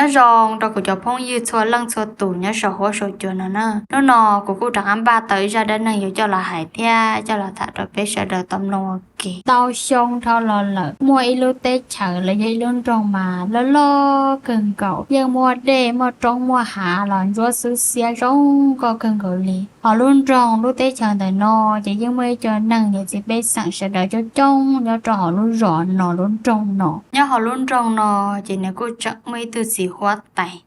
Nyob zoo rau kuv cov phooj ywg txhua leej txhua tus nyob saum huab saum cua no na. Hnub no kuv kuj rov qab npaj tau ib zaj dab neeg yuav coj los hais thiab coj los tham rau peb sawv daws tau mloog ua ke. Tau xyoo dhau los lawm, muaj ib lub teb chaws los yog ib lub nroog mas loj loj kawg nkaus, yeej muaj dej muaj roob muaj hav los ntsuab xwb xiab zoo nkauj kawg nkaus li. Hauv lub nroog lub teb chaws ntawm no ces yeej muaj ib co neeg niam txiv pej xeem sawv daws coob coob nyob rau hauv lub zos no lub nroog no. Nyob hauv lub nroog no ces nws kuj tseem muaj ib tug txiv huab tais.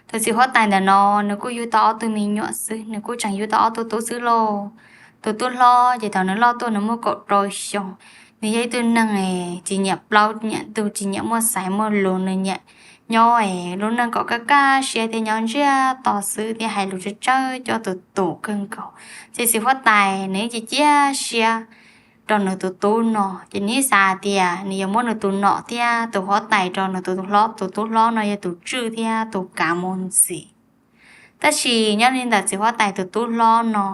Tus txiv huab tais ntawm no nws kuj yug tau ob tug me nyuam xwb, nws kuj tseem yug tau ob tug tub xwb lauj. Tus tub hlob ces thaum nws loj tuaj nws muaj kaum rau xyoo, nws yog ib tug neeg tsis nyiam plaub nyiam ntug, tsis nyiam muaj xaiv muaj lus, nws nyiam nyob lub neej kom kaj kaj siab thiab nyob ntsiag to xwb thiab hais lus tsawg tsawg coj tus tus kawg nkaus. Ces txiv huab tais nws cia cia siab rau nws tus tub no, ces nws xav tias nws yuav muab nws tus nom thiab tus huab tais rau nws tus tub hlob, tus tub hlob no yog tus tswj thiab tus kav mus ntxiv. Tab sis nyob li ntawm txiv huab tais tus tub hlob no,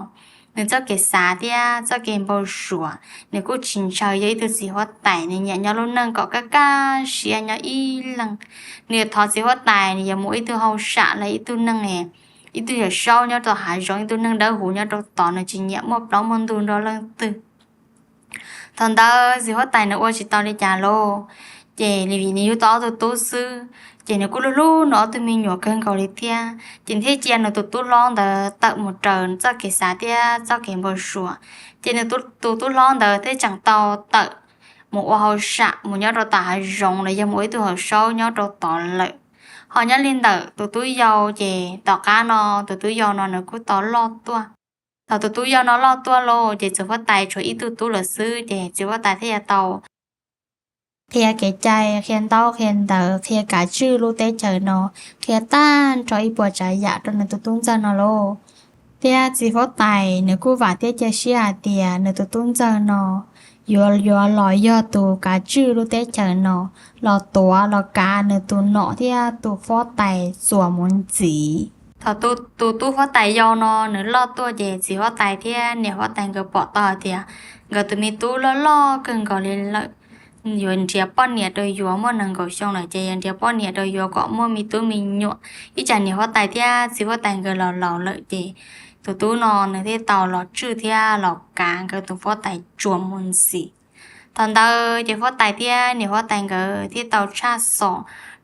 nws txoj kev xav thiab txoj kev npau suav nws kuj tsis ntshaw yog ib tug txiv huab tais, nws nyiam nyob lub neej kom kaj kaj siab nyob ib leeg. Nws yuav thov txiv huab tais nws yuav mus ib tug hauj sam los ib tug neeg, ib tug yawm saub nyob rau hav zoov, ib tug neeg dawb huv nyob rau tod, nws tsis nyiam muaj plaub muaj ntug nrog leej twg. Thaum ntawd txiv huab tais nws ua tsis tau li cas lauj, ces li vim nws yug tau ob tug tub xwb, ces nws kuj hlub hlub nws ob tug me nyuam kawg nkaus li thiab. Ces nws thiaj cia nws tus tub hlob ntawd tawm mus raws txoj kev xav thiab txoj kev npau suav. Ces nws tus tub hlob ntawd thiaj tseem tau tawm mus ua hauj sam mus nyob rau tom hav zoov los yog mus ua ib tug yawm saub nyob rau tod lawm. Ho nyob li ntawm tus tub yau ces tom qab no tus tub yau no nws kuj tau loj tuaj. Thaum tus tub yau no loj tuaj lauj, ces txiv huab tais tshuav ib tug tub lawm xwb, ces txiv huab tais thiaj yuav tau qhia kev cai, qhia ntaub qhia ntawv, qhia kav tswj lub teb chaws no, qhia tag nrho ib puas tsav yam rau nws tus tub ntxawg no lauj. Thiab txiv huab tais nws kuj vam thiab cia siab hais tias nws tus tub ntxawg no yuav yuav los yog tus kav tswj lub teb chaws no, los tuav los kav nws tus nom thiab tus huab tais txuas mus ntxiv. Thaum tus tub huab tais yau no nws loj tuaj ces txiv huab tais thiab niam huab tais nkawd pom tau hais tias nkawd tus me tub loj loj kawg nkaus li lawm, yuav nrhiav poj niam rau yuav, muaj nees nkaum xyoo lawm ces yuav nrhiav poj niam rau yuav kom muaj me tub me nyuam. Ib tsam niam huab tais thiab txiv huab tais nkawd los laus lawm ces tus tub no nws thiaj tau los tswj thiab los kav nkawd tus huab tais tsuas mus ntxiv. Thaum ntawd ces huab tais thiab niam huab tais nkawd thiaj tau tshaj xov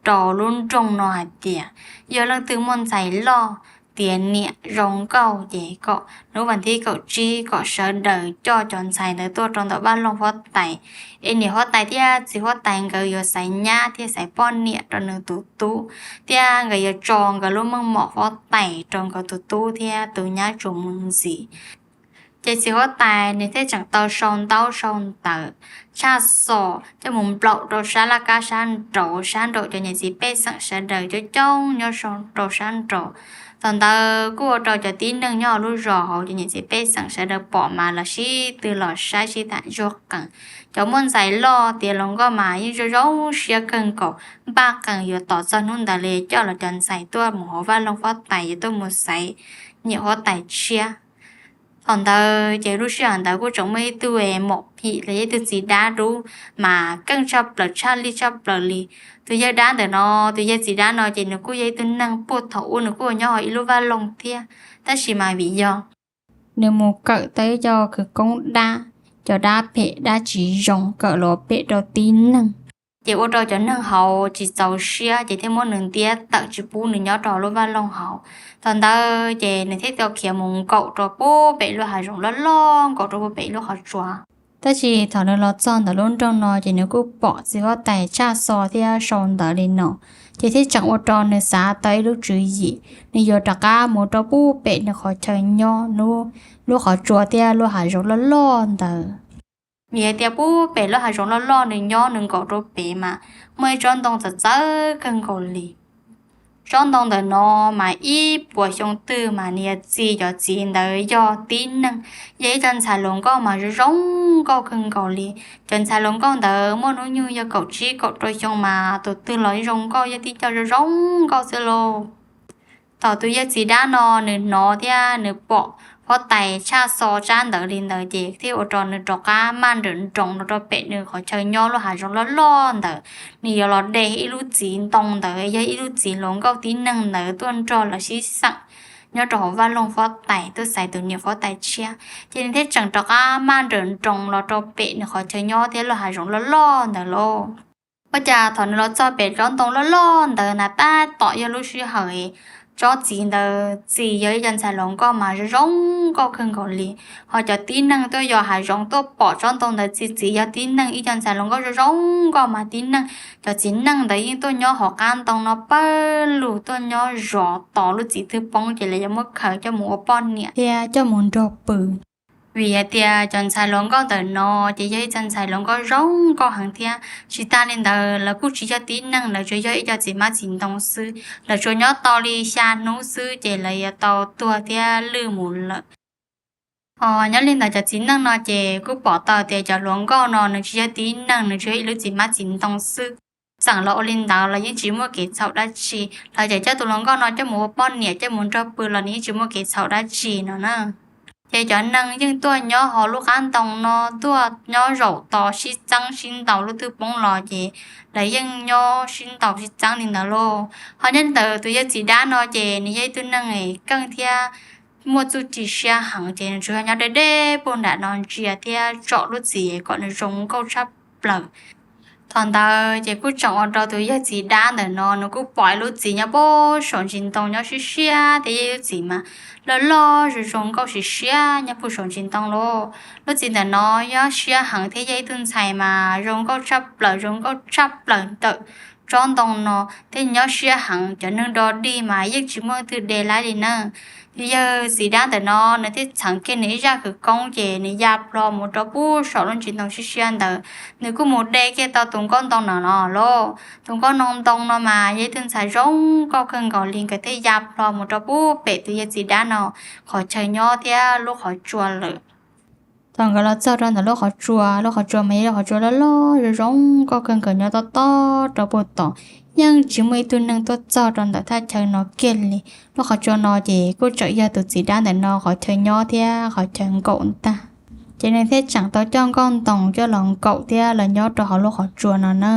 rau lub nroog no hais tias yog leej twg muaj ntxhais loj tiav niam zoo nkauj ces kom hnub vas thib kaum tsib kom sawv daws coj cov ntxhais ntawd tuaj rau ntawm vaj loog huab tais, es niam huab tais thiab txiv huab tais nkawd yuav xaiv nyab thiab xaiv poj niam rau nws tus tub, thiab nkawd yuav tso nkawd lub meej mom huab tais rau nkawd tus tub thiab tus nyab tsuas mus ntxiv. Ces txiv huab tais nws thiaj tseem tau sau ntaub sau ntawv tshaj xov coj mus nplaum rau sab laj kab sab nraud, sab nraum cov niam txiv pej xeem sawv daws coob coob nyob rau sab nraud. Thaum ntawd kuj ua rau cov tib neeg nyob lub zos hauv cov niam txiv pej xeem sawv daws pom mas los sib tw los saib sib tham ntsuag qees. Cov muaj ntxhais loj tiav hluas nkauj mas yeej zoo zoo siab kawg nkaus, npaj qees yuav tos txog hnub ntawd li coj los cov ntxhais tuaj mus hauv vaj loog huab tais yuav tuaj mus xaiv niam huab tais tshiab. Thaum ntawd ces lub sij hawm ntawd kuj tseem muaj ib tug maum phim los yog ib tug txiv dab dub mas keej tshaj plaws tshaj lij tshaj plaws li. Tus yawg dab ntawm no, tus yawg txiv dab no ces nws kuj yog ib tug neeg puag thaum ub nws kuj nyob hauv ib lub vaj loog thiab, tab sis mas vim yog nws mus kawm tau ib co khawv koob dab, cov dab phem dab tsis zoo kawm los pem rau tib neeg, ces ua rau cov neeg hauv tsis txaus siab ces thiaj muab nws ntiab tawm tsis pub nws nyob rau lub vaj loog hauv. Thaum ntawd ces nws thiaj tau khiav mus nkaum rau puag pem lub hav zoov loj loj, nkaum rau puag pem lub qhov tsua. Tab sis thaum nws los txog ntawm lub nroog no ces nws kuj pom txiv huab tais tshaj xov thiab sau ntawv li no, ces thiaj tseem ua rau nws xav tau ib lub tswv yim, nws yuav rov qab mus rau puag pem nws qhov chaw nyob, lub qhov tsua thiab lub hav zoov loj loj ntawd. Vim hais tias puag pem lub hav zoov loj loj nws nyob nws nkaum rau pem mas muaj ib tsob ntoo txawv txawv kawg nkaus li. Tsob ntoo ntawm no mas ib puas xyoo twg mas nws yuav txi cov txiv ntawd yog tib neeg, yog ib co ntxhais hluas nkauj mas zoo zoo nkauj kawg nkaus li. Cov ntxhais hluas nkauj ntawd muaj hnub nyoog yog kaum tsib kaum rau xyoo mas tus twg los zoo nkauj, yog tib co zoo zoo nkauj xwb lauj. Thaum tus yawg txiv dab no nws hnov thiab nws pom huab tais tshaj xo tsab ntawv li ntawd ces thiaj ua rau nws rov qab maj nrawm nroos los rau pem nws qhov chaw nyob lub hav zoov loj loj ntawd. Nws yuav los de ib lub txiv ntoo ntawd, yog ib lub txiv hluas nkauj tib neeg ntawd tuaj nrog lawv sib xeem nyob rau hauv vaj loog huab tais tuaj xaiv tus niam huab tais tshiab. Ces nws thiaj tseem rov qab maj nrawm nroos los rau pem nws qhov chaw nyob thiab lub hav zoov loj loj ntawd lauj. Ua cas thaum nws los txog pem tsob ntoo loj loj ntawd na tab tom yog lub sij hawm tsob txiv ntawd txis yog ib co ntxhais hluas nkauj mas zoo zoo nkauj kawg nkaus li. Ho cov tib neeg tuaj yos hav zoov tuaj pom tsob ntoo ntawd txi txiv yog tib neeg, ib co ntxhais hluas nkauj zoo zoo nkauj mas tib neeg. Cov txiv neej ntawd yeej tuaj nyob hauv qab ntoo no pawg lug, tuaj nyob zov tos lub txiv twg poob ces lawv yuav muab khaws coj mus ua poj niam thiab coj mus nrog pw. Vim hais tias cov ntxhais hluas nkauj ntawm no ces yog ib co ntxhais hluas nkauj zoo nkauj heev thiab. Tsis tas li ntawd lawv kuj tsis yog tib neeg, lawv tsuas yog ib co txiv hmab txiv ntoo xwb. Lawv tsuas nyob tau li xya hnub xwb ces lawv yuav tau tuag thiab lwj mus lawm. Ho nyob li ntawd cov txiv neej no ces kuj pom tau tias cov hluas nkauj no nws tsis yog tib neeg, nws tsuas yog ib lub txiv hmab txiv ntoo xwb. Txawm los ua li ntawd los yeej tsis muaj kev txhaum dab tsi. Lawv tseem coj tus hluas nkauj no coj mus ua poj niam coj mus nrog pw los nws yeej tsis muaj kev txhaum dab tsi no na. Ces cov neeg yeej tuaj nyob hauv lub qab ntoo no, tuaj nyob zaum tos sib txeeb sib ntaus, lub twg poob los ces lawv yeej nyob sib ntaus sib txeeb li ntawd lauj. Ho nyob ntawm tus yawg txiv dab no ces nws yog ib tug neeg keej thiab muaj txuj ci siab heev ces nws tsuas yog nyob deb deb puag nram no ntsia thiab tsom lub txiv kom nws zoo nkauj tshaj plaws. Thaum ntawd ces kuj tseem ua rau tus yawg txiv dab ntawm no nws kuj pom ib lub txiv nyob puag saum ntsis ntoo nyob siab siab thiab yog ib lub txiv mas loj loj zoo zoo nkauj siab siab nyob puag saum ntsis ntoo lauj. Lub txiv ntawm no nyob siab heev thiab yog ib tug ntxhais mas zoo nkauj tshaj plaws, zoo nkauj tshaj plaws ntawm tsob ntoo no thiab nyob siab heev. Cov neeg do dig mas yeej tsis muaj leej twg de laib li na. Tus yawg txiv dab ntawm no nws thiaj txheev kiag nws ib zaj khawv koob ces nws ya plho mus rau puag saum lub ntsis ntoo siab siab ntawd. Nws kuj mus de kiag tau tus nkauj ntoo no no lauj. Tus nkauj ntoo no mas yog ib tug ntxhais zoo nkauj kawg nkaus li, nkawd thiaj ya plho mus rau puag pem tus yawg txiv dab no qhov chaw nyob thiab lub qhov tsua lawm. Thaum nkawd los txog rau ntawm lub qhov tsua, lub qhov tsua mas yog lub qhov tsua loj loj zoo zoo nkauj kawg, nkawd nyob tob tob rau puag tod, yeej tsis muaj ib tug neeg tuaj txog rau ntawm thaj chaw no kiag li. Lub qhov tsua no ces kuj tseem yog tus txiv dab ntawm no qhov chaw nyob thiab qhov chaw nkaum ntag. Ces nws thiaj tseem tau coj nkauj ntoo coj los nkaum thiab los nyob rau hauv lub qhov tsua no na.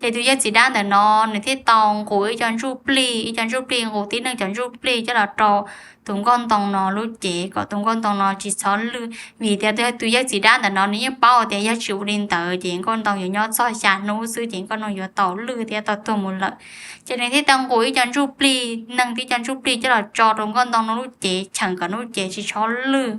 Ces tus yawg txiv dab ntawm no nws thiaj tau nqus ib co ntsuj plig, ib co ntsuj plig nqus tib neeg cov ntsuj plig coj los rau tus nkauj ntoo no lub cev kom tus nkauj ntoo no tsis txhob lwj. Vim tias tus yawg txiv dab ntawm no nws yeej paub tias yog tsis ua li ntawd ces nkauj ntoo yuav nyob txog xya hnub xwb ces nkauj ntoo yuav tau lwj thiab tau tuag mus lawm. Ces nws thiaj tau nqus ib co ntsuj plig, neeg tib co ntsuj plig coj los tso rau nkauj ntoo no lub cev, cheem kom lub cev tsis txhob lwj.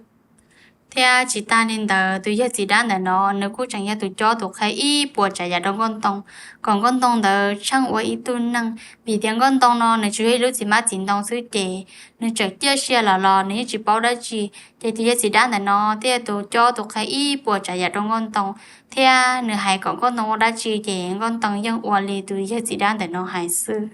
Thiab tsis tas li ntawd, tus yawg txiv dab ntawm no nws kuj tseem yog tus cob tus qhia ib puas tsav yam rau nkauj ntoo, kom nkauj ntoo ntawd tsheej ua ib tug neeg. Vim tias nkauj ntoo no nws tsuas yog ib lub txiv hmab txiv ntoo xwb ces nws tseem ciaj sia los los nws yeej tsis paub dab tsi. Ces tus yawg txiv dab ntawm no thiaj yog tus cob tus qhia ib puas tsav yam rau nkauj ntoo, thiab nws hais kom nkauj ntoo ua dab tsi ces nkauj ntoo yeej ua li tus yawg txiv dab ntawm no hais xwb.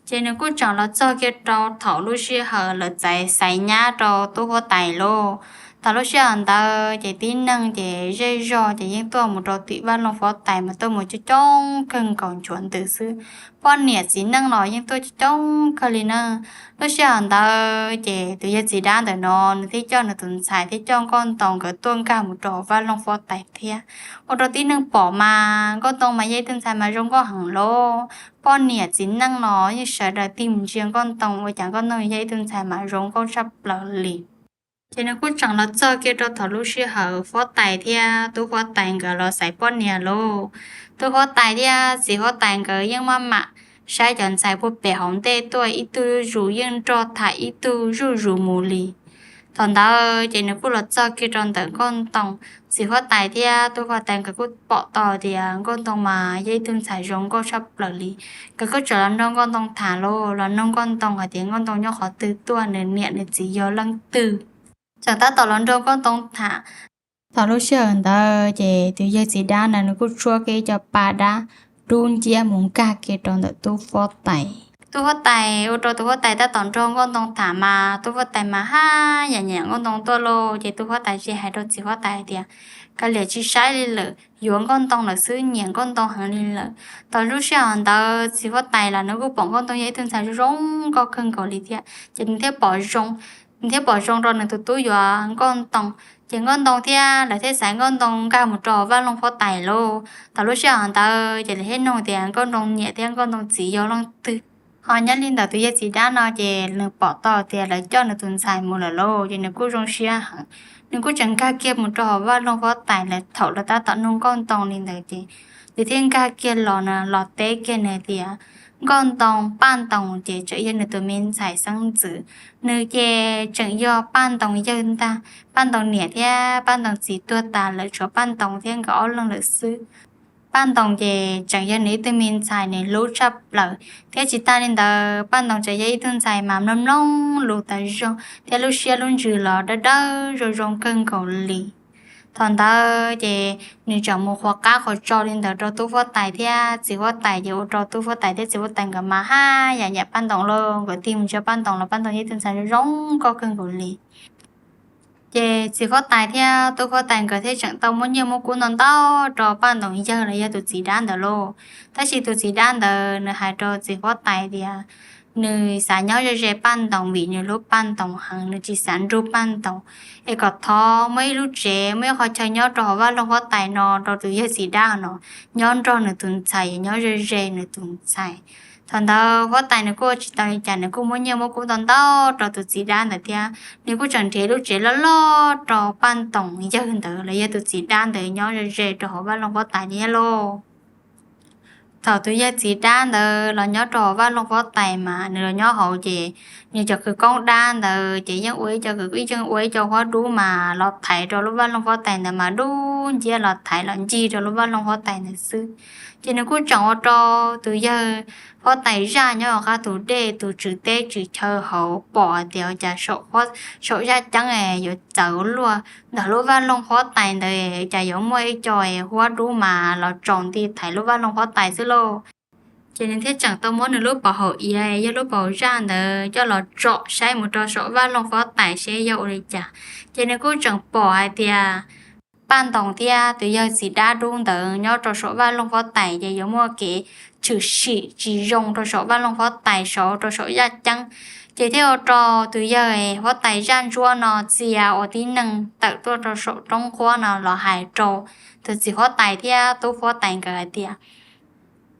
Ces nws kuj tseem los txog kiag rau thaum lub sij hawm lawv txais xaiv nyab rau tub huab tais lauj. Thaum lub sij hawm ntawd ces tib neeg ces zej zog ces yeej tuaj mus rau tim vaj loog huab tais mas tuaj mus coob coob kawg nkaus nchuav ntws xwb. Poj niam txiv neej los yeej tuaj coob coob kawg li na. Lub sij hawm ntawd ces tus yawg txiv dab ntawm no nws thiaj coj nws tus ntxhais thiab coj nkauj ntoo nkawd tuaj nkag mus rau hauv vaj loog huab tais thiab, ua rau tib neeg pom mas nkauj ntoo mas yog ib tug ntxhais mas zoo nkauj heev lauj. Poj niam txiv neej los yeej sawv daws tig mus ntsia nkauj ntoo, ua cas nkauj ntoo yog ib tug ntxhais mas zoo nkauj tshaj plaws li. Ces nws kuj tseem los txog kiag rau thaum lub sij hawm huab tais thiab tub huab tais nkawd los xaiv poj niam lauj. Tub huab tais thiab txiv huab tais nkawd yeej maj mam saib cov ntxhais puag pem hauv ntej tuaj, ib tug zuj zus yeej nrog tham ib tug zuj zus mus li. Thaum ntawd ces nws kuj los txog kiag rau ntawm nkauj ntoo. Txiv huab tais thiab tub huab tais nkawd kuj pom tau tias nkauj ntoo mas yog ib tug ntxhais zoo nkauj tshaj plaws li. Nkawd kuj tseem los nrog nkauj ntoo tham lauj, los nug nkauj ntoo hais tias nkauj ntoo nyob qhov twg tuaj, nws niam nws txiv yog leej twg. Tseem tab tom los nrog nkauj ntoo tham. Thaum lub sij hawm ntawd ces tus yawg txiv dab ntawd nws kuj tshuab kiag ib co pa dab dub nciab mus nkag kiag rau ntawm tub huab tais. Tub huab tais ua rau tub huab tais tab tom nrog nkauj ntoo tham mas tub huab tais mas haj yam nyiam nkauj ntoo tuaj lauj. Ces tub huab tais thiaj hais rau txiv huab tais hais tias, kav liam tsis saib li lawm, yuav nkauj ntoo lawm xwb, nyiam nkauj ntoo heev li lawm. Thaum lub sij hawm ntawd txiv huab tais los nws kuj pom nkauj ntoo yog ib tug ntxhais zoo zoo nkauj kawg nkaus li thiab, ces nws thiaj pom zoo nws thiaj pom zoo rau nws tus tub yuav Nkauj Ntoo. Ces Nkauj Ntoo thiab lawv thiaj xa Nkauj Ntoo nkag mus rau hauv vaj loog huab tais lauj. Thaum lub sij hawm ntawd ces lawv thiaj nug tias Nkauj Ntoo niam thiab Nkauj Ntoo txiv yog leej twg. Ho nyob li ntawm tus yawg txiv dab no ces nws pom tau tias lawv coj nws tus ntxhais mus lawm lauj, ces nws kuj zoo siab heev. Nws kuj tseem nkag kiag mus rau hauv vaj loog huab tais lawm. Thaum lawv tab tom nug Nkauj Ntoo li ntawd ces nws thiaj nkag kiag los no los teb kiag nws tias Nkauj Ntoo, Paj Ntoo ces tseem yog nws tus me ntxhais xeeb ntxwv. Nws ces tseem yog Paj Ntoo yawg ntag. Paj Ntoo niam thiab Paj Ntoo txiv tuag tas lawm, tshuav Paj Ntoo thiab nkawd ob leeg lawm xwb. Paj Ntoo ces tseem yog nws ib tug me ntxhais nws hlub tshaj plaws, thiab tsis tas li ntawd Paj Ntoo tseem yog ib tug ntxhais mas mloog mloog lus tas zog thiab lub siab lub ntsws los dawb dawb zoo zoo kawg nkaus li. Thaum ntawd ces nws tseem mus qhuas qab qhuas tso li ntawd rau tub huab tais thiab txiv huab tais, ces ua rau tub huab tais thiab txiv huab tais nkawd mas haj yam nyiam Paj Ntoo lauj. Nkawd tig mus ntsia Paj Ntoo los Paj Ntoo yog ib tug ntxhais zoo zoo nkauj kawg nkaus li. Ces txiv huab tais thiab tub huab tais nkawd thiaj tseem tau muab nyiaj muab kub ntau ntau rau Paj Ntoo yawg los yog tus txiv dab ntawd lauj. Tab sis tus txiv dab ntawd nws hais rau txiv huab tais tias nws xav nyob ze ze Paj Ntoo vim nws hlub Paj Ntoo heev, nws tsis xav nrug Paj Ntoo, es kom thov muaj ib lub tsev, muaj ib qhov chaw nyob rau hauv vaj loog huab tais no rau tus yawg txiv dab no nyob nrog nws tus ntxhais, nyob ze ze nws tus ntxhais. Thaum ntawd huab tais nws kuj ua tsis tau li cas, nws kuj muab nyiaj muab kub ntau ntau rau tus txiv dab ntawd thiab nws kuj tseem nrhiav lub tsev loj loj rau Paj Ntoo yawg ntawd los yog tus txiv dab ntawd nyob ze ze rau hauv vaj loog huab tais thiab lauj. Thaum tus yawg txiv dab ntawd los nyob rau hauv vaj loog huab tais mas nws los nyob hauv ces nws cov khawv koob dab ntawd ces yeej ua ib co, yeej ua ib co huab dub mas los thaiv rau lub vaj loog huab tais ntawd mas dub nciab los thaiv los ncig rau lub vaj loog huab tais ntawd xwb. Ces nws kuj tseem ua rau tus yawg huab tais zaj nyob hauv qab tus dej tus tswv teb tswv chaw hauv pom hais tias cas saum zaj ceeb yuav txawv luaj ntawm lub vaj loog huab tais ntawd, cas yuav muaj ib co huab dub mas los tsaus nti thaiv lub vaj loog huab tais xwb lauj. Ces nws thiaj tseem tau muab nws lub pov haum iav yog lub pov haum zaj ntawd coj los tsom saib mus rau saum vaj loog huab tais seb yog ua li cas. Ces nws kuj tseem pom hais tias Paj Ntoo thiab tus yawg txiv dab dub ntawd nyob rau saum vaj loog huab tais ces yuav muaj kev tshwm sim tsis zoo rau saum vaj loog huab tais saud rau saum zaj ceeb. Ces thiaj ua rau tus yawg huab tais zaj ntsuab no txia ua tib neeg tawm tuaj rau saum roob huab no los hais rau tus txiv huab tais thiab tub huab tais nkawd hais tias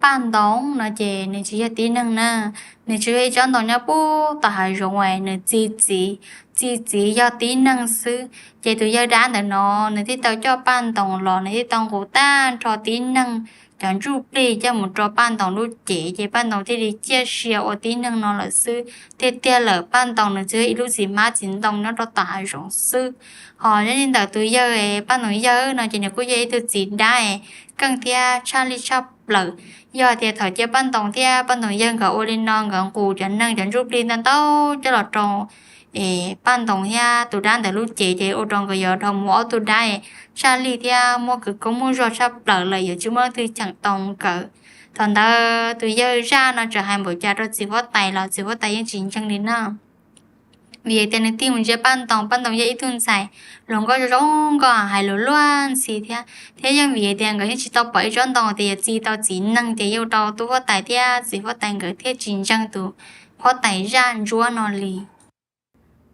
Paj Ntoo no ces nws tsis yog tib neeg na, nws tsuas yog ib tsob ntoo nyob puag tom hav zoov es nws txi txiv, txi txiv yog tib neeg xwb. Ces tus yawg dab ntawm no nws thiaj tau coj Paj Ntoo los, nws thiaj tau nqus tag nrho tib neeg cov ntsuj plig coj mus rau Paj Ntoo lub cev, ces Paj Ntoo thiaj li ciaj sia ua tib neeg no lawm xwb. Tiag tiag lawm Paj Ntoo nws tsuas yog ib lub txiv hmab txiv ntoo nyob rau tom hav zoov xwb. Ho nyob li ntawm tus yawg Paj Ntoo yawg no ces nws kuj yog ib tug txiv dab keej thiab tshaj lij tshaj plaws. Yog tias thaum cia Paj Ntoo thiab Paj Ntoo yawg nkawd ua li no, nkawd nqus cov neeg cov ntsuj plig ntau ntau coj los rau Paj Ntoo thiab tus dab ntawd lub cev, ces ua rau nkawd yuav dhau mus ob tug dab tshaj lij thiab muaj khawv koob muaj zog tshaj plaws lawm, yuav tsis muaj leej twg cheem tau nkawd. Thaum ntawd tus yawg zaj no txawm hais npaum cas rau txiv huab tais los txiv huab tais yeej tsis ntseeg li na. Vim tias nws tig mus ntsia Paj Ntoo, Paj Ntoo yog ib tug ntxhais hluas nkauj zoo nkauj hais lus luag ntxhi thiab, thiab yeej vim tias nkawd yeej tsis tau pom ib tsob ntoo tias yuav txi tau txiv neeg, ces yeej ua rau tub huab tais thiab txiv huab tais nkawd thiaj tsis ntseeg tus huab tais zaj ntsuab no li.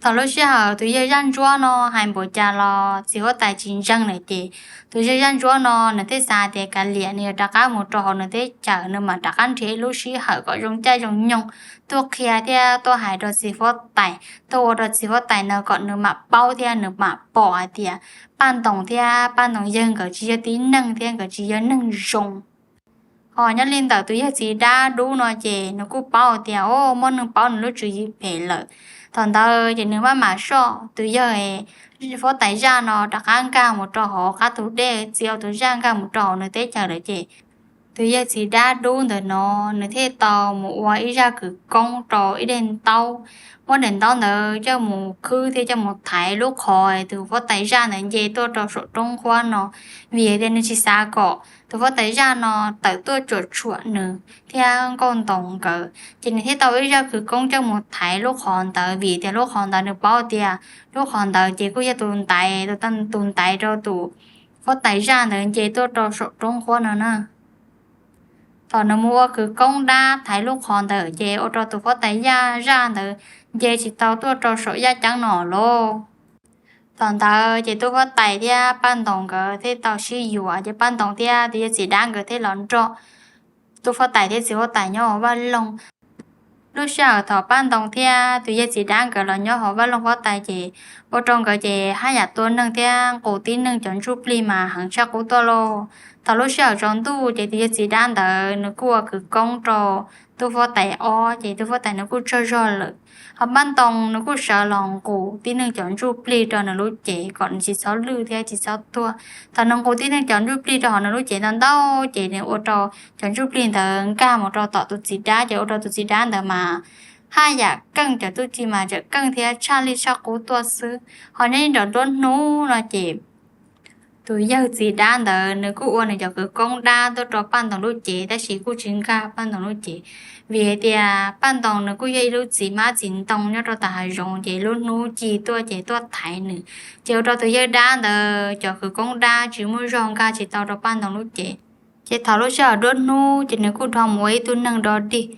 Thaum lub sij hawm tus yawg zaj ntsuab no hais npaum cas los txiv huab tais tsis ntseeg lawm, ces tus yawg zaj ntsuab no nws thiaj xav tias kav liam, nws yuav rov qab mus rau hauv nws teb chaws, nws mam rov qab nrhiav ib lub sij hawm kom zoo caij zoo nyoog tuaj qhia thiab tuaj hais rau txiv huab tais, tuaj ua rau txiv huab tais no kom nws mam paub thiab nws mam pom hais tias Paj Ntoo thiab Paj Ntoo yawg nkawd tsis yog tib neeg thiab nkawd tsis yog neeg zoo. Ho nyob li ntawm tus yawg txiv dab dub no ces nws kuj paub tias o, muaj neeg paub nws lub tswv yim phem lawm. Thaum ntawd ces nws maj mam soj tus yawg huab tais zaj no rov qab nkag mus rau hauv qab tus dej, txia tus zaj nkag mus rau hauv nws teb chaws lawm ces tus yawg txiv dab dub ntawm no nws thiaj tau mus ua ib zaj kwv koob rau ib daim ntaub, muab daim ntaub ntawd coj mus khwb thiab coj mus thaiv lub qhov tus huab tais zaj ntawd nce tuaj rau saum roob huab no, vim tias nws tsis xav kom tus huab tais zaj no tawm tuaj cuam tshuam nws thiab Nkauj Ntoo nkawd. Ces nws thiaj tau ib zaj kwv koob coj mus thaiv lub qhov ntawd, vim tias lub qhov ntawd nws paub tias lub qhov ntawd ces kuj yog tus ntaiv, tus ntaiv rau tus huab tais zaj ntawd nce tuaj rau saum roob huab no na. Thaum nws mus ua khawv koob dab thaiv lub qhov ntawd ces ua rau tus huab tais yaj zaj ntawd nce tsis tau tuaj rau saum yaj ceeb no lawm. Thaum ntawd ces tub huab tais thiab Paj Ntoo nkawd thiaj tau sib yuav, ces Paj Ntoo thiab tus yawg txiv dab nkawd thiaj los nrog tub huab tais thiab txiv huab tais nyob hauv vaj loog. Lub sij hawm thaum Paj Ntoo thiab tus yawg txiv dab nkawd los nyob hauv vaj loog huab tais ces ua rau nkawd ces haj yam tua neeg thiab nqus tib neeg cov ntsuj plig mas heev tshaj qub tuaj lauj. Thaum lub sij hawm tsaus ntuj ces tus yawg txiv dab ntawd nws kuj ua khawv koob rau tub huab tais ob, ces tub huab tais nws kuj tsaug zog lawm. Ho Paj Ntoo nws kuj sawv los nqus tib neeg cov ntsuj plig rau nws lub cev kom nws tsis txhob lwj thiab tsis txhob tuag. Thaum nws nqus tib neeg cov ntsuj plig rau hauv nws lub cev ntau ntau ces nws ua rau cov ntsuj plig ntawd nkag mus rau tom tus txiv dab, ces ua rau tus txiv dab ntawd mas haj yam keej, cov ntsuj plig mas tseem keej thiab tshaj lij tshaj qub tuaj xwb. Ho nyob nyob nram nruab hnub no ces tus yawg txiv dab ntawd nws kuj ua nws cov khawv koob dab tuaj rau Paj Ntoo lub cev, tab sis kuj tsis nkag Paj Ntoo lub cev, vim hais tias Paj Ntoo nws kuj yog ib lub txiv hmab txiv ntoo nyob rau tom hav zoov, ces lub hnub ci tuaj ces tuaj thaiv nws, ces ua rau tus yawg dab ntawd cov khawv koob dab tsis muaj zog nkag tsis tau rau Paj Ntoo lub cev. Ces thaum lub sij hawm nruab hnub ces nws kuj dhau mus ua ib tug neeg dog dig,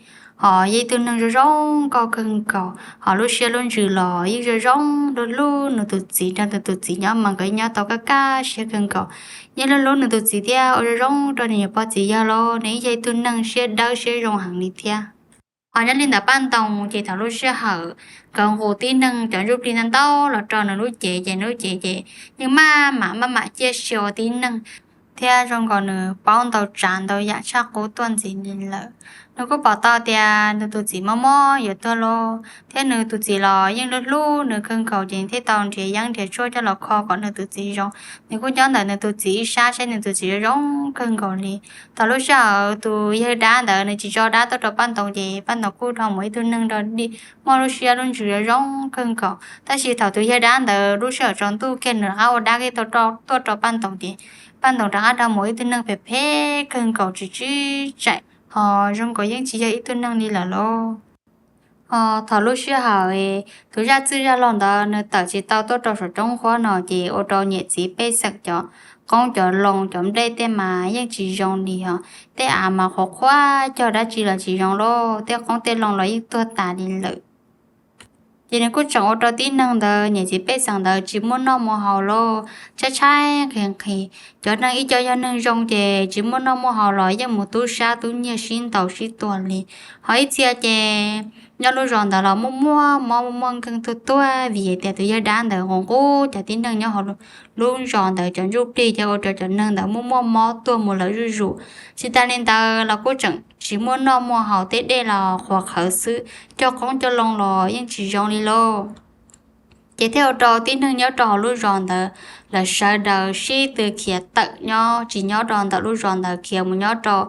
ho yog ib tug neeg zoo zoo nkauj kawg nkaus, ho lub siab lub ntsws los yeej zoo zoo hlub hlub nws tus txiv, nrog nws tus txiv nyob mas nkawd nyob tau kaj kaj siab kawg nkaus. Yeej hlub hlub nws tus txiv thiab ua zoo zoo rau nws nyuam pog txiv yawg los nws yeej yog ib tug neeg siab dawb siab zoo heev li thiab. Ho nyob li ntawm Paj Ntoo ces thaum lub sij hawm nkawd nqus tib neeg cov ntsuj plig ntau ntau los rau nws lub cev ces nws lub cev ces yeej maj mam maj mam ciaj sia ua tib neeg, thiab zoo nkaus nws paub ntau tsav ntau yam tshaj qub tuaj ntxiv li lawm. Nws kuj pom tau tias nws tus txiv mob mob yuav tuag lauj, thiab nws tus txiv los yeej hlub hlub nws kawg nkaus, ces thiaj tau nrhiav yeeb nrhiav tshuaj coj los kho kom nws tus txiv zoo. Nws kuj nyob ntawm nws tus txiv ib sab saib nws tus txiv zoo zoo kawg nkaus li. Thaum lub sij hawm tus yawg dab ntawd nws tsis tso dab tuaj rau Paj Ntoo ces Paj Ntoo kuj dhau mus ib tug neeg dog dig muaj lub siab lub ntsws zoo zoo kawg nkaus. Tab sis thaum tus yawg dab ntawd lub sij hawm tsaus ntuj kiag nws rov qab ua dab kiag tuaj rau Paj Ntoo ces Paj Ntoo rov qab dhau mus ib tug neeg phem phem kawg nkaus tsis tsib tsaim, ho zoo nkaus yeej tsis yog ib tug neeg li lawm lauj. Ho thaum lub sij hawm tus zaj txwj zaj laug ntawd nws tawm tsis tau tuaj rau saum roob nqhuab no ces ua rau niam txiv pej xeem cov qoob cov loo cov nplej tej mas yeej tsis zoo li, ho tej av mas qhuav qhuav cog dab tsi los tsis zoo lauj, tej qoob tej loo los yeej tuag tas li lawm. Ces nws kuj tseem ua rau tib neeg ntawd niam txiv pej xeem ntawd tsis muaj noj muaj haus lauj, tshaib tshaib nqhis nqhis. Cov neeg ib co yog neeg zoo ces tsis muaj noj muaj haus los yeej mus tub sab tub nyiag sib ntaus sib tua li. Ho ib txhia ces nyob lub zos ntawd los muaj muaj mob muaj muaj nkeeg tuag tuag vim tias tus yawg dab ntawd nqus nqus cov tib neeg nyob hauv lub zos ntawd cov ntsuj plig ces ua rau cov neeg ntawd muaj muaj mob tuag mus lawm zuj zus. Tsis tas li ntawd los kuj tseem tsis muaj noj muaj haus, tej dej los qhuav qhawv xwb, cog qoob cog loo los yeej tsis zoo li lauj. Ces thiaj ua rau tib neeg nyob rau hauv lub zos ntawd lawv sawv daws sib tw khiav tawm nyob tsis nyob rau ntawm lub zos ntawd, khiav mus nyob rau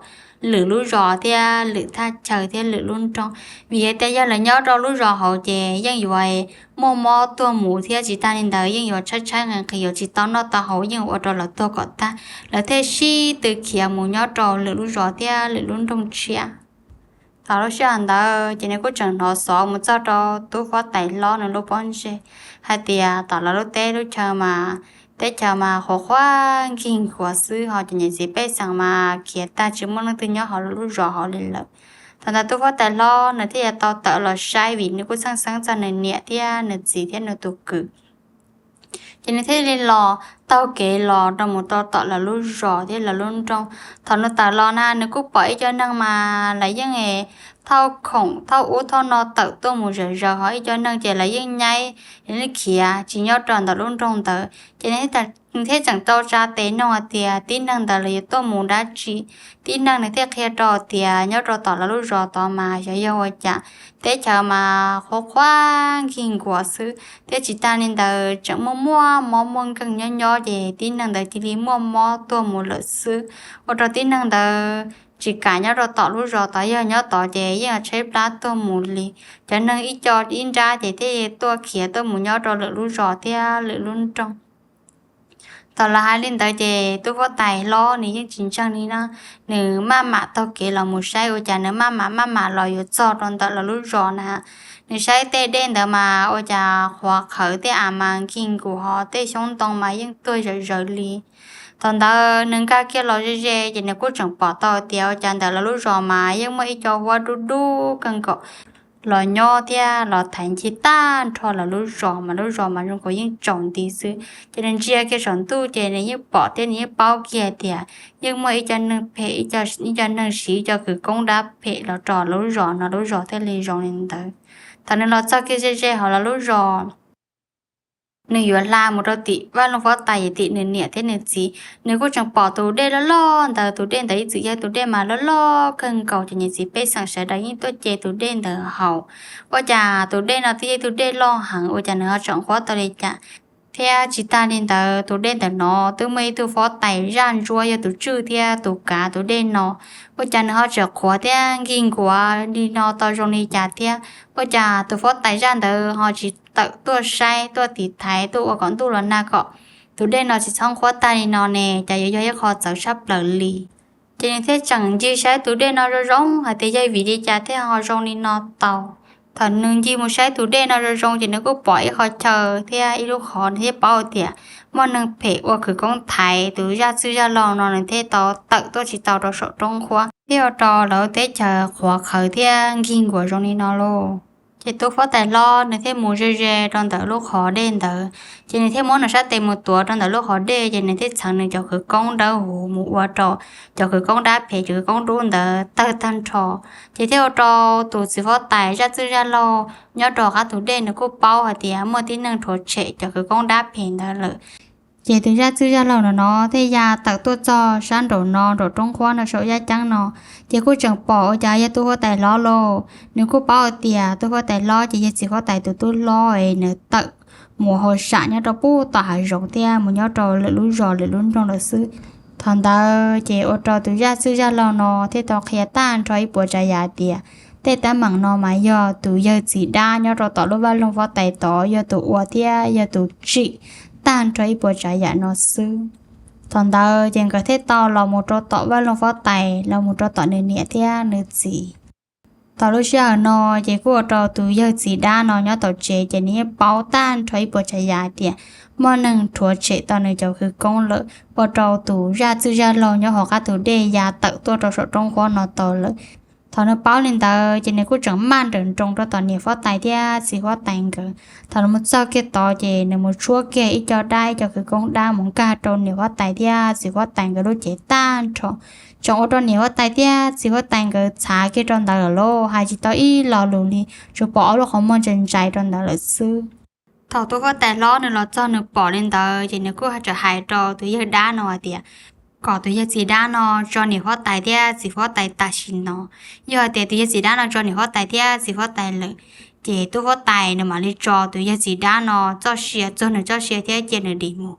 lwm lub zos thiab lwm thaj chaw thiab lwm lub nroog. Vim tias yog lawv nyob rau lub zos hauv ces yeej yuav muaj mob tuag mus thiab tsis tas li ntawd yeej yuav tshaib tshaib nqhis nqhis yuav tsis tau noj tau haus, yeej ua rau lawv tuag kom tag. Lawv thiaj sib tw khiav mus nyob rau lwm lub zos thiab lwm lub nroog tshiab. Thaum lub sij hawm ntawd ces nws kuj tseem hnov xov mus txog rau tub huab tais hlob nws lub pob ntseg hais tias tom lawv lub teb lub chaw mas teb chaws mas qhuav qhuav nkig nkuav xwb, ho cov niam txiv pej xeem mas khiav tag tsis muaj leej twg nyob hauv lawv lub zos hauv li lawm. Thaum ntawd tub huab tais hlob nws thiaj yuav tau tawm los saib vim nws kuj txheej xeeb txog nws niam thiab nws txiv thiab nws tus kwv. Ces nws thiaj li los taug kev los rau mus rau tom lawv lub zos thiab lawv lub nroog. Thaum nws tawm los na nws kuj pom ib co neeg mas lawv yeej thauj khoom thauj ub thauj no tawm tuaj mus zom zaws, ho ib co neeg ces lawv yeej nyaib khiav tsis nyob rau ntawm lub nroog ntawd. Ces nws thiaj tseem tau tsa tes noog hais tias tib neeg ntawd lawv yuav tuaj mus dab tsi. Tib neeg nws thiaj qhia rau tias nyob rau tom lawv lub zos tod mas xyov yog ua cas teb chaws mas qhuav qhuav nkig nkuav xwb, thiab tsis tas li ntawd tseem muaj muaj mob muaj nkeeg nyob nyob ces tib neeg ntawd cia li muaj mob tuag mus lawm xwb. Ua rau tib neeg ntawd tsis kam nyob rau tom lub zos tod, yog nyob tod ces yeej yuav tshaib plab tuag mus li. Cov neeg ib co ib nrab ces thiaj tuaj khiav tuaj mus nyob rau lwm lub zos thiab lwm lub nroog. Thaum lawv hais li ntawd ces tub huab tais hlob nws yeej tsis ntseeg li na. Nws maj mam taug kev los mus saib ua cas nws maj mam maj mam los yuav txog rau ntawm lawv lub zos na. Nws saib tej dej ntawd mas ua cas qhuav qhawv, tej av mas nkig nkuav, ho tej xyoob ntoo mas yeej tuag zawm zawv li. Thaum ntawd nws nkag kiag los ze ze ces nws kuj tseem pom tau tias ua cas ntawm lawv lub zos mas yeej muaj ib co huab dub dub kawg nkaus los nyob thiab los thaiv ncig tag nrho lawv lub zos, mas lub zos mas zoo nkaus yeej tsaus nti xwb. Ces nws ntsia kiag saum ntuj ces nws yeej pom thiab nws yeej paub kiag tias yeej muaj ib co neeg phem, ib co neeg siv ib co khawv koob dab phem los rau lawv lub zos no, lub zos thiaj li zoo li ntawd. Thaum nws los txog kiag ze ze hauv lawv lub zos, nws yuav hla mus rau tim Vaj Loog Huab Tais, tim nws niam thiab nws txiv, nws kuj tseem pom tus dej loj loj ntawd. Tus dej ntawd ib txwm yog tus dej mas loj loj kawg nkaus, ces niam txiv pej xeem sawv daws yeej tuaj ce tus dej ntawd haus. Ua cas tus dej no twb yog ib tug dej loj heev, ua cas nws ho tseem qhuav tau li cas? Thiab tsis tag li ntawd, tus dej ntawm no twb muaj ib tug huab tais zaj ntsuab yog tus tswj thiab tus kav tus dej no, ua cas nws ho tseem qhuav thiab nkig nkuav li no tau zoo li cas thiab? Ua cas tus huab tais zaj ntawd ho tsis tawm tuaj saib, tuaj tiv thaiv, tuaj ua kom ntuj los nag kom tus dej no tsis txhob qhuav tag li no ne? Cas yuav yog ib qho txawv tshaj plaws li. Ces nws thiaj tseem ncig saib tus dej no zoo zoo hais tias yog vim li cas thiaj ho zoo li no tau. Thaum nws ncig mus saib tus dej no zoo zoo ces nws kuj pom ib qho chaw thiab ib lub qhov, nws thiaj paub tias muaj neeg phem ua khawv koob thaiv tus zaj txwj zaj laug no, nws thiaj tau tawm tuaj tsis tau rau saum roob qhuab, thiaj ua rau lawv teb chaws qhuav qhawv thiab nkig nkuav zoo li no lauj. Ces tus huab tais hlob nws thiaj mus ze ze rau ntawm lub qhov dej ntawd, ces nws thiaj muab nws sab tes mus tuav rau ntawm lub qhov dej, ces nws thiaj txheev nws cov khawv koob dawb huv mus ua rau cov khawv koob dab phem, cov khawv koob dub ntawd tawg tag nrho. Ces thiaj ua rau tus txiv huab tais zaj txwj zaj laug nyob rau qab tus dej nws kuj paub hais tias muaj tib neeg rhuav tshem cov khawv koob dab phem ntawd lawm. Ces tus zaj txwj zaj laug no no thiaj ya tawm tuaj txog sab nraum no, nraum roob qhuab no, saum yaj ceeb no, ces kuj tseem pom ua cas yog tus huab tais hlob lauj. Nws kuj paub hais tias tus huab tais hlob ces yog txiv huab tais tus tub hlob es nws tawm mus hauj sam nyob rau pem tom hav zoov thiab mus nyob rau lwm lub zos lwm lub nroog lawm xwb. Thaum ntawd ces ua rau tus zaj txwj zaj laug no thiaj tau qhia tag nrho ib puas tsav yam tias tej teeb meem no mas yog tus yawg txiv dab nyob rau tom lub vaj loog huab tais tod yog tus ua thiab yog tus tsim tag nrho ib puas tsav yam no xwb. Thaum ntawd ces nkawd thiaj tau los mus rau tom vaj loog huab tais, los mus rau tom nws niam thiab nws txiv. Thaum lub sij hawm no ces kuj ua rau tus yawg txiv dab no nyob tom tsev ces nws yeej paub tag nrho ib puas tsav yam tias muaj neeg rhuav tshem tau nws cov khawv koob lawm, ua rau tus zaj txwj zaj laug nyob hauv qab tus dej ya tawm tuaj rau saum roob qhuab no tau lawm. Thaum nws paub li ntawd ces nws kuj tseem maj nrawm nroos rau tom niam huab tais thiab txiv huab tais nkawd. Thaum nws mus txog kiag tod ces nws mus tshuab kiag ib co dab, ib co khawv koob dab mus nkag rau niam huab tais thiab txiv huab tais nkawd lub cev tag nrho, tseem ua rau niam huab tais thiab txiv huab tais nkawd txhav kiag rau ntawd lawm lauj, hais tsis tau ib lo lus li, tsuas pom ob lub qhov muag ntshai ntshai rau ntawd lawm xwb. Thaum tus huab tais hlob nws los txog nws pom li ntawd ces nws kuj tseem hais rau tus yawg dab no hais tias kom tus yawg txiv dab no tso niam huab tais thiab txiv huab tais tam sim no. Yog hais tias tus yawg txiv dab no tso niam huab tais thiab txiv huab tais lawm, ces tus huab tais nws mam li tso tus yawg txiv dab no txoj sia, txog nws txoj sia thiab cia nws dim mus.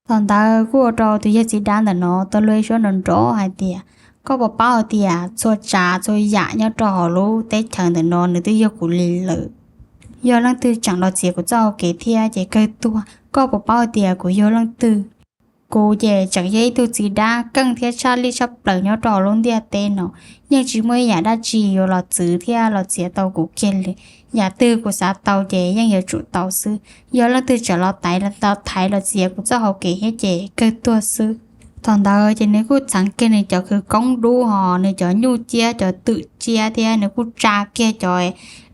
Thaum ntawd kuj ua rau tus yawg txiv dab ntawm no tau luag ib suab nrov nrov hais tias, koj puas paub hais tias txhua tsav txhua yam nyob rau hauv lub teb chaws ntawm no nws twb yog kuv li lawm. Yog leej twg tseem los txiav kuv txoj hau kev thiab ces kawg tuag. Koj puas paub hais tias kuv yog leej twg? Kuv ces tseem yog ib tug txiv dab keej thiab tshaj lij tshaj plaws nyob rau hauv lub ntiaj teb no, yeej tsis muaj ib yam dab tsi yuav los txwv thiab los txiav tau kuv kiag li. Yam twg kuv xav tau ces yeej yuav tsum tau xwb. Yog leej twg tseem los thaiv los txiav kuv txoj hau kev thiab ces kawg tuag xwb. Thaum ntawd ces nws kuj txheev kiag nws cov khawv koob dub hos nws cov nyuj ciab cov twm ciab thiab nws kuj tsa kiag cov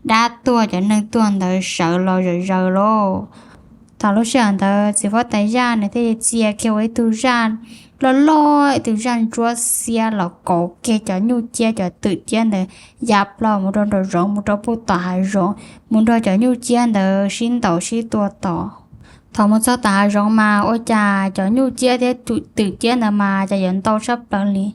dab tuag cov neeg tuag ntawd sawv los zom zaws lauj. Thaum lub sij hawm ntawd txiv huab tais zaj nws thiaj li txia kiag ua ib tug zaj loj loj, ib tug zaj ntsuab xiab los kauv kiag cov nyuj ciab cov twm ciab ntawd ya plaws mus rau nraum zoov, mus rau pem tom hav zoov, mus nrog cov nyuj ciab ntawd sib ntaus sib tua tod. Thaum mus txog tom hav zoov mas ua cas cov nyuj ciab thiab twm ciab ntawd mas cas yuav ntau tshaj plaws li.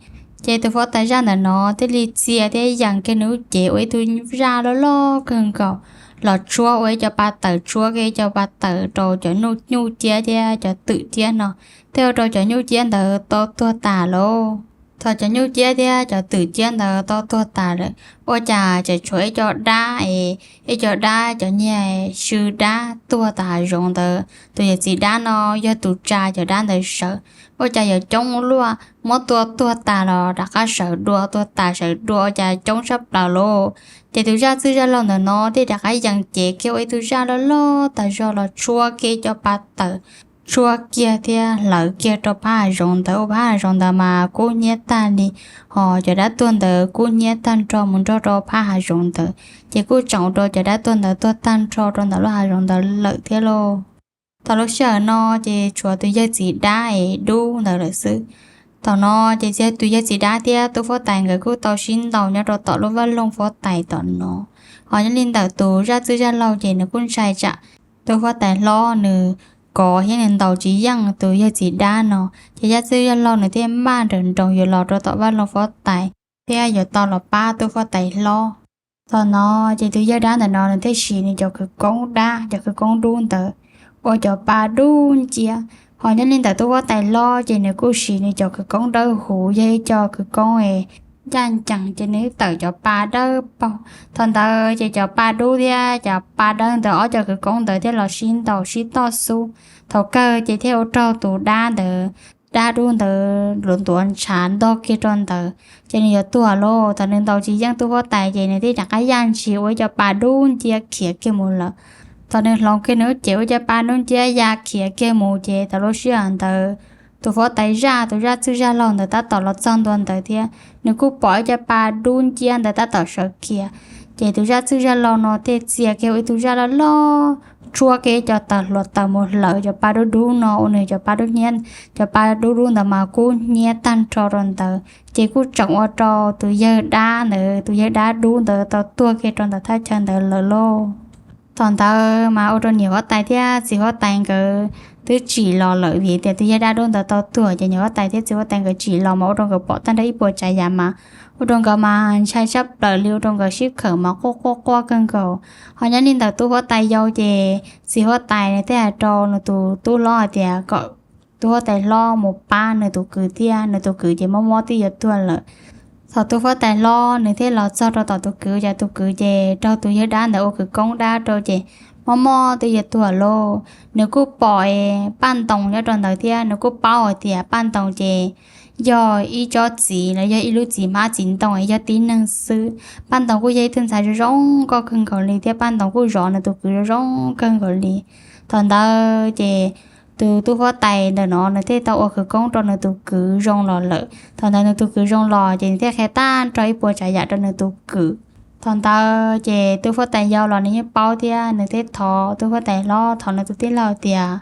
Ces tus huab tais zaj ntawm no thiaj li txia thiab yees kiag nws lub cev ua ib tug zaj loj loj kawg nkaus los tshuab ua ib co pa tawm, tshuab kiag ib co pa tawm rau cov nyuj ciab thiab cov twm ciab no, thiaj ua rau cov nyuj ciab ntawd tau tuag tas lauj. Thaum cov nyuj ciab thiab cov twm ciab ntawd tau tuag tas lawm, ua cas tseem tshuav ib co dab es ib co dab cov niag sw dab tuag tom hav zoov ntawd, tus yawm txiv dab no yog tus tsa cov dab ntawd sawv, ua cas yuav coob ua luaj, muab tua tuag tas los rov qab sawv dua, tuag tas sawv dua ua cas coob tshaj plaws lauj. Ces tus zaj txwj zaj laug ntawm no thiaj rov qab yees cev kiag ua ib tug zaj loj loj tas zog los tshuab kiag ib co pa tawm tshuab kiag thiab hlawv kiag rau phab hav zoov ntawd. Ua phab hav zoov ntawd mas kub hnyiab tag li, ho cov dab tuag ntawd kub hnyiab tag nrho mus nrog rau phab hav zoov ntawd, ces kuj tseem ua rau cov dab tuag ntawd tuag tag nrho rau ntawm lub hav zoov ntawd lawm thiab lauj. Thaum lub sij hawm no ces tshuav tus yawg txiv dab es dub ntawd lawm xwb. Thaum no ces tus yawg txiv dab thiab tub huab tais nkawd kuj tau sib ntaus nyob rau tom lub vaj loog huab tais tom no. Ho nyob li ntawm tus zaj txwj zaj laug ces nws kuj ntshai tsam tus huab tais hlob nws kov thiab nws ntaus tsis yeej tus yawg txiv dab no, ces zaj txwj zaj laug nws thiaj maj nrawm nroos yuav los rau tom vaj loog huab tais thiab yuav tau los pab tus huab tais hlob. Thaum no ces tus yawg dab ntawm no nws thiaj siv nws cov khawv koob dab, cov khawv koob dub ntawd ua cov pa dub nciab. Ho nyob li ntawm tus huab tais hlob ces nws kuj siv nws cov khawv koob dawb huv, yog ib co khawv koob ncaj ncees, ces nws tawm cov pa dawb paug. Thaum ntawd ces cov pa dub thiab cov pa dawb ntawd, ob cov khawv koob ntawd thiaj los sib ntaus sib toj xub. Thaum kawg ces thiaj ua rau tus dab ntawd, dab dub ntawd luav ntuav ntshav ntog kiag rau ntawd, ces nws yuav tuag lauj. Thaum nws ntaus tsis yeej tus huab tais ces nws thiaj rov qab yaj ntshis ua ib co pa dub nciab khiav kiag mus lawm. Thaum nws hloov kiag nws lub cev ua ib co pa dub nciab ya khiav kiag mus, ces thaum lub sij hawm ntawd tus huab tais zaj, tus zaj txwj zaj laug ntawd tab tom los txog ntua ntawd thiab, nws kuj pom ib co pa dub nciab ntawd tab tom sawv khiav. Ces tus zaj txwj zaj laug no thiaj txia kiag ua ib tug zaj loj loj, tshuab kiag ib co taws hluas taws mus hlawv cov pa dub dub no, ua nws cov pa dub hnyiab, cov pa dub dub ntawd mas kub hnyiab tag nrho rau ntawd, ces kuj tseem ua rau tus yawg dab ntawd, tus yawg dab dub ntawd tau tuag kiag rau ntawm thaj chaw ntawd lawm lauj. Thaum ntawd mas ua rau niam huab tais thiab txiv huab tais nkawd twb tsim los lawm, vim tias tus yawg dab dub ntawd tau tuag, ces niam huab tais thiab txiv huab tais nkawd tsim los mas ua rau nkawd pom tag nrho ib puas tsav yam mas ua rau nkawd mas ntshai tshaj plaws li, ua rau nkawd sib khawm mas quaj quaj quaj kawg nkaus. Ho nyob li ntawm tub huab tais yau ces txiv huab tais nws thiaj hais rau nws tus tub hlob hais tias kom tus huab tais hlob mus pab nws tus kwv thiab, nws tus kwv ces mob mob twb yuav tuag lawm. Thaum tus huab tais hlob nws thiaj los txog rau tom tus kwv, ces tus kwv ces raug tus yawg dab ntawd ua khawv koob dab rau ces mob mob twb yuav tuag lauj. Nws kuj pom Paj Ntoo nyob rau ntawd thiab, nws kuj paub hais tias Paj Ntoo ces yog ib tsob txiv los yog ib lub txiv hmab txiv ntoo es yog tib neeg xwb. Paj Ntoo kuj yog ib tug ntxhais zoo zoo nkauj kawg nkaus li thiab Paj Ntoo kuj zov nws tus kwv zoo zoo kawg nkaus li. Thaum ntawd ces tus tub huab tais ntawm no nws thiaj tau ua khawv koob rau nws tus kwv zoo los lawm. Thaum ntawd nws tus kwv zoo los ces nws thiaj qhia tag nrho ib puas tsav yam rau nws tus kwv. Thaum ntawd ces tub huab tais yau los nws yeej paub thiab, nws thiaj thov tub huab tais hlob, thov nws tus tij laug tias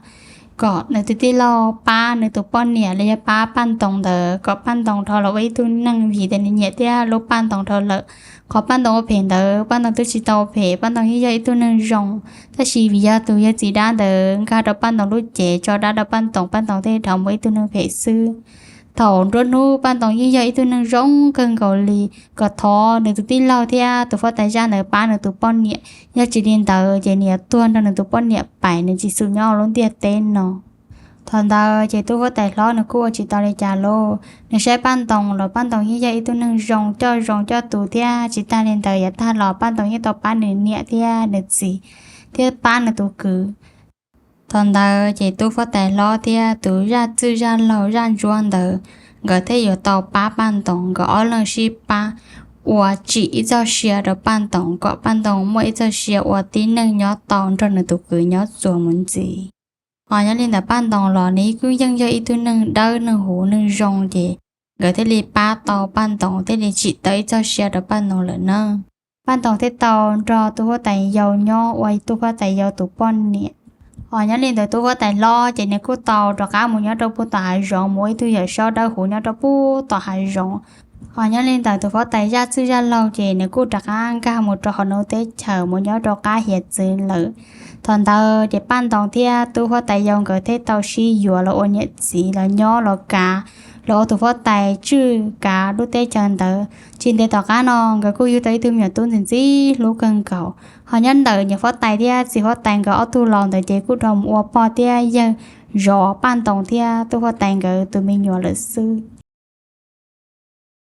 kom nws tus tij laug pab nws tus poj niam los yog pab Paj Ntoo ntawd kom Paj Ntoo dhau los ua ib tug neeg, vim tias nws nyiam thiab hlub Paj Ntoo dhau lawm. Qhov Paj Ntoo ua phem ntawd Paj Ntoo twb tsis tau phem, Paj Ntoo yeej yog ib tug neeg zoo, tab sis vim yog tus yawg txiv dab ntawd nkag rau Paj Ntoo lub cev tso dab rau Paj Ntoo, Paj Ntoo thiaj dhau mus ib tug neeg phem xwb. Thaum nruab hnub Paj Ntoo yeej yog ib tug neeg zoo kawg nkaus li, kom thov nws tus tij laug thiab tus huab tais zaj ntawd pab nws tus poj niam, yog tsis li ntawd ces nws yuav tuag nrog nws tus poj niam pais, nws tsis xum nyob lub ntiaj teb no. Thaum ntawd ces tub huab tais hlob nws kuj ua tsis tau li cas lauj, nws saib Paj Ntoo los Paj Ntoo yeej yog ib tug neeg zoo, coj zoo coj tus thiab, tsis tag li ntawd yav tag los Paj Ntoo yeej tau pab nws niam thiab nws txiv thiab pab nws tus kwv. Thaum ntawd ces tub huab tais hlob thiab tus zaj txwj zaj laug zaj ntsuab ntawd, nkawd thiaj yuav tau pab Paj Ntoo, nkawd ob leeg sib pab ua tsim ib txoj sia rau Paj Ntoo kom Paj Ntoo muaj ib txoj sia ua tib neeg nyob tau nrog nws tus kwv nyob txuas mus ntxiv. Ho nyob li ntawm Paj Ntoo los nws kuj yeej yog ib tug neeg dawb neeg huv neeg zoo, ces nkawd thiaj li pab tau Paj Ntoo, thiaj li tsim tau ib txoj sia rau Paj Ntoo lawm na. Paj Ntoo thiaj tau nrog tub huab tais yau nyob ua tub huab tais yau tus poj niam. Ho nyob li ntawm tub huab tais hlob ces nws kuj tau rov qab mus nyob rau puag tom hav zoov, mus ua ib tug yawm saub dawb huv nyob rau puag tom hav zoov. Ho nyob li ntawm tus huab tais zaj txwj zaj laug ces nws kuj rov qab nkag mus rau hauv nws teb chaws mus nyob rau qab hiav txwv lawm. Thaum ntawd ces Paj Ntoo thiab tub huab tais yau nkawd thiaj tau sib yuav los ua niam txiv los nyob los kav, los ua tus huab tais tswj kav lub teb chaws ntawd. Tsis ntev tom qab no nkawd kuj yug tau ib tug me nyuam tub ntxim ntxim hlub kawg nkaus. Ho nyob ntawm niam huab tais thiab txiv huab tais nkawd ob tug laus ntawd ces kuj dhau mus ua pog thiab yawg zov Paj Ntoo thiab tub huab tais nkawd tus me nyuam lawm xwb.